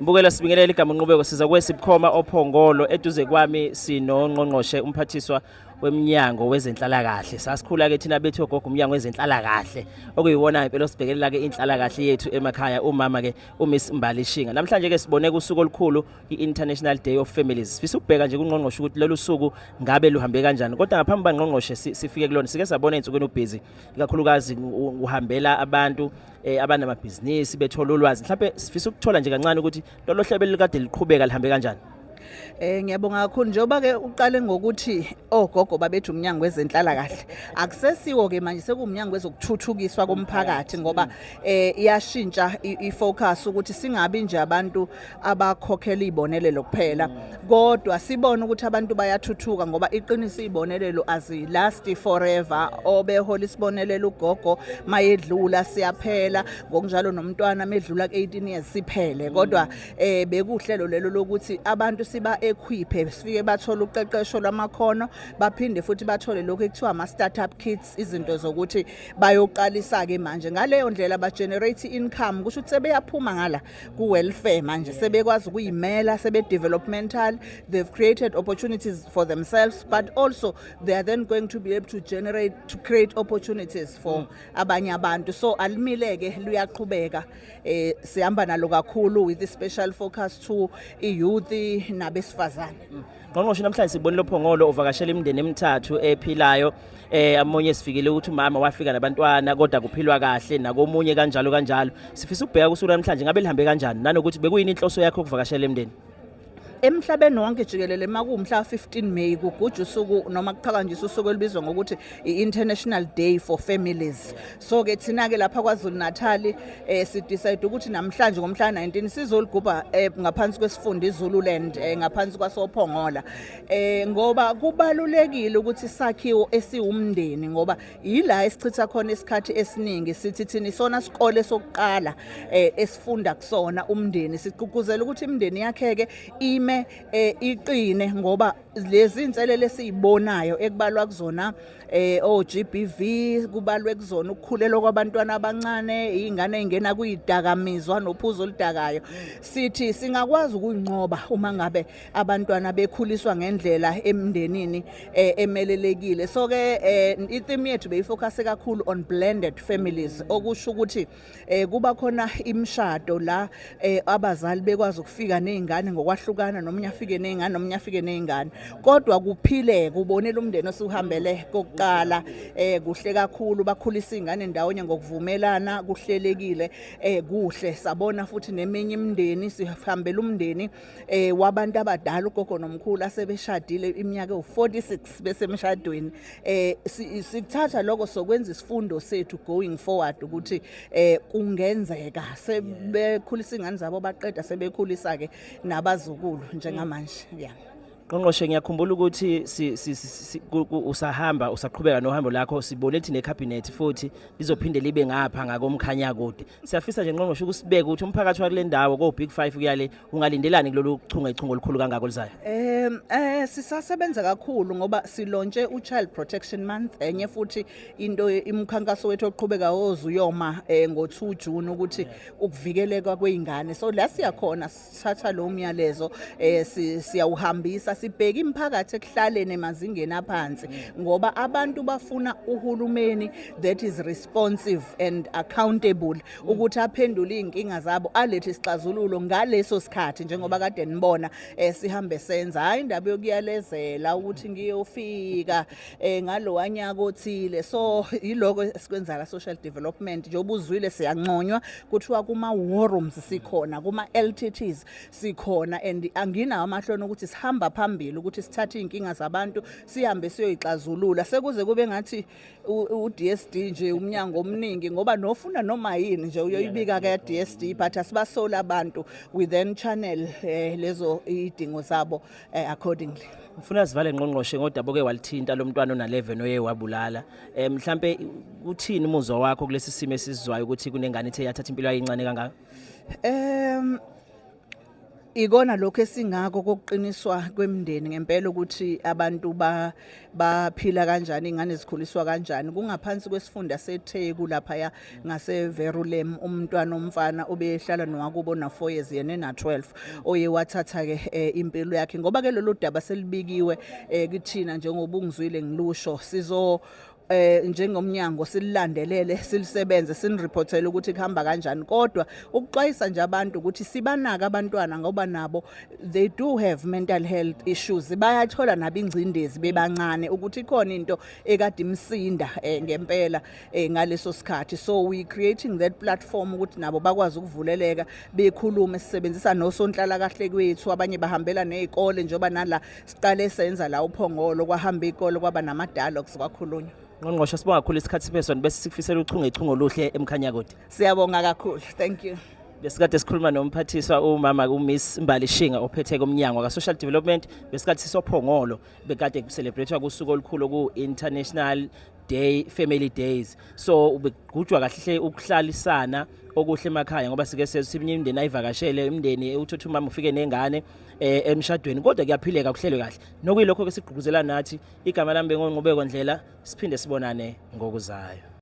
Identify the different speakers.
Speaker 1: Mbukela, sibingelele igama uNqubeko, siza kwesibukhoma oPhongolo. Eduze kwami sinongqongqoshe, umphathiswa wemnyango wezenhlalakahle. Sasikhula ke thina bethu ogogo umnyango wezenhlalakahle, okuyiwona impela osibhekelela ke inhlalakahle yethu emakhaya, umama ke uMiss Mbali Shinga. Namhlanje ke sibone kusuku olukhulu, i-International Day of Families. Sifisa ukubheka nje kungqongqoshe ukuthi lolu suku ngabe luhambe kanjani. Kodwa ngaphambi bangqongqoshe sifike kulona, sike sabona ey'nsukwini ubhizi ikakhulukazi uhambela abantu abanamabhizinisi bethola ulwazi. Mhlawumbe sifisa ukuthola nje kancane ukuthi lolo hlelo likade liqhubeka lihambe kanjani.
Speaker 2: Ngiyabonga kakhulu njengoba ke uqale ngokuthi ogogo babethu umnyango wezenhlalakahle. Akusesiwo ke manje, sekuwumnyango wezokuthuthukiswa komphakathi, ngoba iyashintsha ifocus ukuthi singabi nje abantu abakhokhela izibonelelo kuphela, kodwa sibone ukuthi abantu bayathuthuka, ngoba iqiniso izibonelelo azilast forever. Obehola isibonelelo ugogo mayedlula siyaphela, ngokunjalo nomntwana medlula ku18 years siphele. Kodwa bekuhlelo lelo lokuthi abantu siba equip, sifike bathola uqeqesho lwamakhono, baphinde futhi bathole lokhu ekuthiwa ama startup kits, izinto zokuthi bayoqalisa ke manje. Ngaleyo ndlela ba generate income, kusho ukuthi sebeyaphuma ngala ku welfare manje, sebekwazi ukuyimela, sebe developmental, they've created opportunities for themselves, but also they are then going to be able to generate, to create opportunities for abanye abantu. So alimile ke, luyaqhubeka, sihamba nalo kakhulu with the special focus to i-youth nabesifazane.
Speaker 1: Ngqongqoshe, namhlanje sibonile oPhongolo uvakashela imindeni emithathu ephilayo. Amunye sifikile ukuthi umama wafika nabantwana kodwa kuphilwa kahle, nakomunye kanjalo kanjalo. Sifisa ukubheka kusuku namhlanje ngabe lihambe kanjani, nanokuthi bekuyini inhloso yakho ukuvakashela emndeni.
Speaker 2: Emhlabeni wonke jikelele, makuwumhla 15 May kugujwa usuku noma kuqhakanjiswa usuku olubizwa ngokuthi i-International Day for Families. So ke thina ke lapha KwaZulu Natal sidecide ukuthi namhlanje ngomhla 19 sizoligubha ngaphansi kwesifunda iZululand, ngaphansi kwasoPhongola, ngoba kubalulekile ukuthi sakhiwo esiwumndeni, ngoba ila esichitha khona isikhathi esiningi. Sithi thina isona sikole sokuqala esifunda kusona umndeni. Sigqugquzela ukuthi imindeni yakheke, ime iqine, ngoba lezi inselele esizibonayo ekubalwa kuzona oGBV, kubalwe kuzona ukukhulelwa kwabantwana abancane, izingane ezingena kuyidakamizwa nophuzo oludakayo, sithi singakwazi ukuyinqoba uma ngabe abantwana bekhuliswa ngendlela emndenini emelelekile. So ke itheme yethu beyifocus kakhulu on blended families, okusho ukuthi kuba khona imishado la abazali bekwazi ukufika nezingane ngokwahlukana, nomunye afike nezingane, nomunye afike nezingane, kodwa kuphile kubonela umndeni osuhambele kokuqala. Kuhle kakhulu, bakhulisa izingane ndawonye ngokuvumelana, kuhlelekile, kuhle. Sabona futhi neminye imindeni, sihambela umndeni wabantu abadala, ugogo nomkhulu asebeshadile iminyaka ewu46 besemshadweni. Sikuthatha lokho sokwenza isifundo sethu going forward ukuthi kungenzeka sebekhulisa ingane zabo baqeda, sebekhulisa ke nabazukulu njengamanje, yeah.
Speaker 1: Ngqongqoshe, ngiyakhumbula ukuthi usahamba, usaqhubeka nohambo lakho, sibone ukuthi necabinet futhi lizophinde libe ngapha ngakomkhanya kude. Siyafisa nje, Ngqongqoshe, ukusibeka ukuthi umphakathi wakule ndawo ko Big 5 kuyale ungalindelani kulolu chunga ichunga olukhulu kangako lizayo.
Speaker 2: Sisasebenza kakhulu ngoba silaunche uChild Protection Month, enye futhi into imkhankaso wethu oqhubeka ozuyoma ngo2 June, ukuthi ukuvikeleka kweingane. So la siyakhona sithatha lo myalezo, siyawuhambisa, sibheka imiphakathi ekuhlaleni emazingeni aphansi, ngoba abantu bafuna uhulumeni that is responsive and accountable ukuthi aphendule izinkinga zabo, alethe isixazululo ngaleso sikhathi, njengoba kade nibona sihambe senza. Hayi indaba yokuyalezela ukuthi ngiyofika ngalo nyaka othile. So yiloko esikwenza la social development. Njengoba uzwile, siyanconywa, kuthiwa kuma war rooms sikhona, kuma LTTs sikhona, and anginawo amahloni ukuthi sihamba phambili ukuthi sithathe inkinga zabantu sihambe siyoyixazulula, sekuze kube ngathi u-DSD nje umnyango omningi, ngoba nofuna noma yini nje uyoyibika ka DSD. But asibasola abantu, we then channel lezo idingo zabo accordingly.
Speaker 1: Ngifuna sivale, Ngqongqoshe, ngodaba oke walithinta lo mntwana ona 11 oye wabulala. Mhlambe uthini umuzwa wakho kulesi simo esizwayo ukuthi kunengane ethe yathatha impilo yayo incane kangaka?
Speaker 2: Ikona lokho esingako kokuqiniswa kwemindeni ngempela, ukuthi abantu baphila kanjani, ingane zikhuliswa kanjani. Kungaphansi kwesifunda seTheku lapha ngase Verulam, umntwana omfana obehlala nowakubo na 4 years, yena ena 12, oye wathatha ke impilo yakhe. Ngoba ke lolu daba selibikiwe kithina, njengoba ungizwile ngilusho, sizo njengomnyango sililandelele, silisebenze, sinireportele ukuthi kuhamba kanjani. Kodwa ukuxwayisa nje abantu ukuthi sibanaka abantwana, ngoba nabo they do have mental health issues, bayathola nabo ingcindezi bebancane, ukuthi ikhona into ekade imsinda ngempela ngaleso sikhathi. So we creating that platform ukuthi nabo bakwazi ukuvuleleka, bekhulume. Sisebenzisa nosonhlalakahle kwethu, abanye bahambela nezikole, njengoba nala siqale senza la uPhongolo, kwahamba ikole, kwaba nama dialogues, kwakhulunywa.
Speaker 1: Ngqongqoshe, sibonga kakhulu isikhathi siphe sona, bese sikufisela uchungechunge oluhle eMkhanyakude.
Speaker 2: Siyabonga kakhulu, thank you.
Speaker 1: Besikade sikhuluma nomphathiswa umama uMiss Mbali Shinga ophethe komnyango ka Social Development. Besikade sisoPhongolo, bekade kucelebratewa kusuku olukhulu ku International Day Family Days, so ubegujwa kahle ukuhlalisana okuhle emakhaya, ngoba sike sesibinye imindeni ayivakashele imindeni, uthotha umama ufike nengane emshadweni, kodwa kuyaphileka kuhlelwe kahle. Nokuyilokho ke sigqugquzela nathi. Igama lami bengoNqubeko Ndlela, siphinde sibonane ngokuzayo.